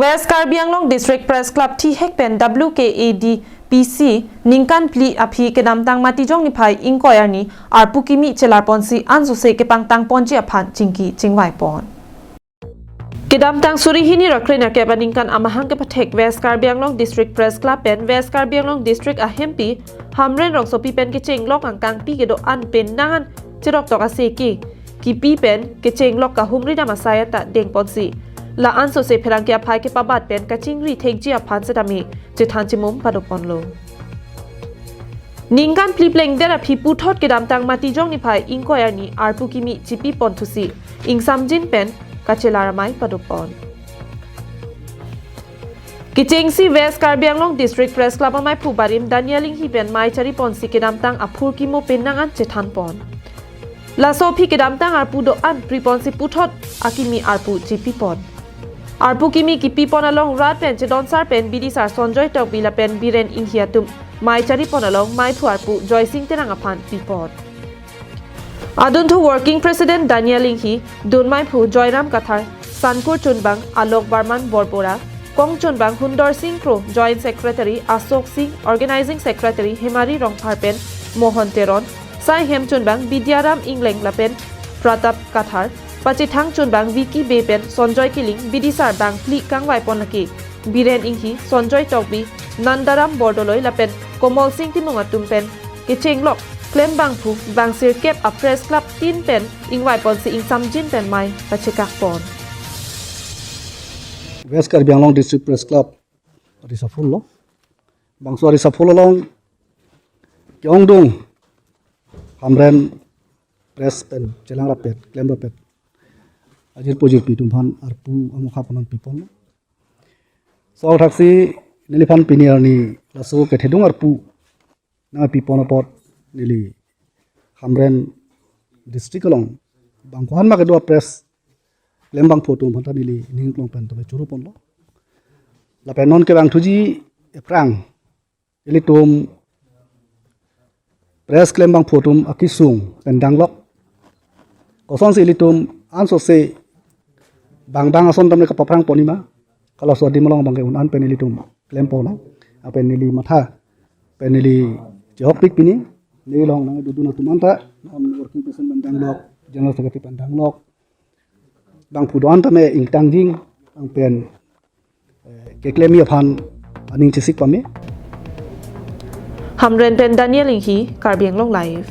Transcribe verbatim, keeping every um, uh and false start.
West Karbi Anglong District Press Club thihek pen W K A D P C ningkan phli aphi kedamtang Matijong niphai ingkoi arni arpu kimi chelar ponsi ansose kepangtang ponji aphan chingki chingvai pon. Kedamtang suri hini ra kre-nerkep aningkan amahang kepathek West Karbi Anglong District Press Club pen West Karbi Anglong District ahempi Hamren Rongsopi pen kechenglok angkangpi kedo-an pen nang-an cherok tok ase ke kipi pen kechenglok kahumri dam asai ata dengponsi la ansose pherangke aphai kepabat pen kachingri thekji aphan setame chethan chimum padoponlo. Ningkan phli plengdet aphi puthot kedamtang Matijong niphai ingkoi arni arpu kimi chipi pon thusi ingsamjin pen kachelar amei padopon. Kechengsi West Karbi Anglong District Press Club amei phu barim Daniel Inghi pen mei chari ponsi kedamtang aphur kimo pen nang-an chethan pon. Laso aphi kedamtang arpu do-an pri ponsi puthot akimi arpu chipi pon. Arpu kimi kipi pon along rat pen chedonsar pen bidisar Sonjoy Tokbi lapen Biren Inghi atum mei chari pon along mei phu arpu Joysing Terang aphan pi pon. Adunthu Working President Daniel Inghi, dun mei phu Joyram Kathar, sankur chunbang Alok Barman Borbora, kong chunbang Hundor Sing Kro, Joint Secretary Asok Sing, Organizing Secretary Hemari Rongphar pen Mohon Teron, sai hem chunbang Bidyaram Ingleng lapen Pratap Kathar, pachethang chunbang Vicky Bey pen Sonjoy Kiling, bidisar bang phli kangvai pon lake Biren Inghi, Sonjoy Tokbi, Nandaram Bordoloi lapen Komol Sing Timung atum pen kechenglok klembangphu bang sirkep a Press Club tin pen ingvai ponsi ingsamjin pen mei pachekak pon. West Karbi Anglong District Press Club ari sapul lo. Bangso ari sapul along ke-ongdung Hamren Press pen chelang rapet, klem rapet ajirpo jirpi atum aphan arpu amokha ponan pi pon. So thaksi neliphan pini arni laso kethedung arpu nangpi pon apot neli Hamren District along bang kohan ma kedo press klembangphu atum aphan ta neli ning klong pen tame churu ponlo. Lapen non kevang thuji ephrang ilitum press klembangphu atum akisung pen danglok. Kosonsi ilitum ansose bang bang ason tame kapaphrang ponji ma, kalaso adim along bang ke un-an pen ilitum klem pon lo. Lapen neli matha pen neli chehokpik pini, neli along nangdudun atum anta, non working president pen danglok, general secretary pen danglok, bangphu do-an tame ingtangjin, bang pen eh, keklemji aphan aning chesik pame. Hamren pen Daniel Inghi, Karbi Anglong Live.